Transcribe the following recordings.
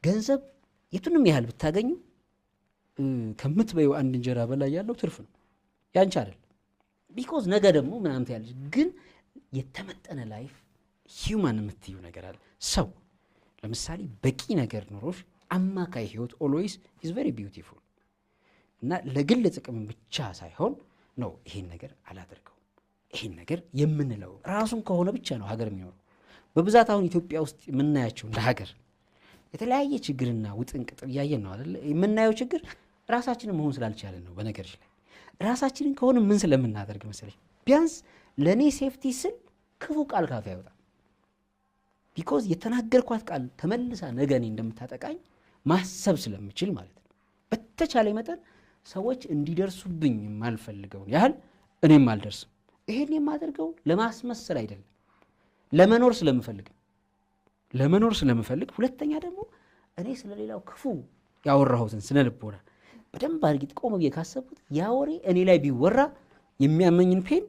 ገንዘብ የቱንም ያህል ብታገኙ ከምትበይው አንድ እንጀራ በላይ ያለው ትርፍ ነው፣ ያንቺ አይደለም። Because ነገ ደግሞ ምናምን ትያለሽ። ግን የተመጠነ life human የምትዩ ነገር አለ። ሰው ለምሳሌ በቂ ነገር ኖሮሽ አማካይ ህይወት always is very beautiful። እና ለግል ጥቅም ብቻ ሳይሆን ነው ይሄን ነገር አላደርገውም ይሄን ነገር የምንለው ራሱን ከሆነ ብቻ ነው ሀገር የሚኖረው። በብዛት አሁን ኢትዮጵያ ውስጥ የምናያቸው እንደ ሀገር የተለያየ ችግርና ውጥንቅጥ እያየን ነው አይደለ? የምናየው ችግር ራሳችንን መሆን ስላልቻለን ነው። በነገርሽ ላይ ራሳችንን ከሆነ ምን ስለምናደርግ መሰለሽ፣ ቢያንስ ለእኔ safety ስል ክፉ ቃል ካፌ አይወጣም። Because የተናገርኳት ቃል ተመልሳ ነገ እኔ እንደምታጠቃኝ ማሰብ ስለምችል ማለት ነው። በተቻለ መጠን ሰዎች እንዲደርሱብኝ የማልፈልገውን ያህል እኔም አልደርስም። ይሄን የማደርገው ለማስመሰል አይደለም፣ ለመኖር ስለምፈልግ ነው። ለመኖር ስለምፈልግ፣ ሁለተኛ ደግሞ እኔ ስለሌላው ክፉ ያወራሁትን ስነ ልቦና በደንብ አድርጌ ቆም ብዬ ካሰብኩት ያ ወሬ እኔ ላይ ቢወራ የሚያመኝን pain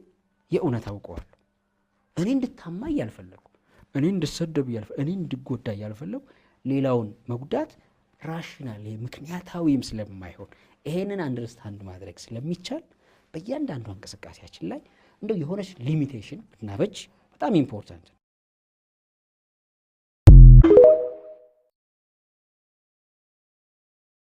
የእውነት አውቀዋለሁ። እኔ እንድታማ እያልፈለግኩ፣ እኔ እንድሰደብ እያልፈ እኔ እንድጎዳ እያልፈለግኩ ሌላውን መጉዳት rational ምክንያታዊም ስለማይሆን ይሄንን understand ማድረግ ስለሚቻል በእያንዳንዷ እንቅስቃሴያችን ላይ እንደው የሆነች limitation ብናበጅ በጣም important ነው።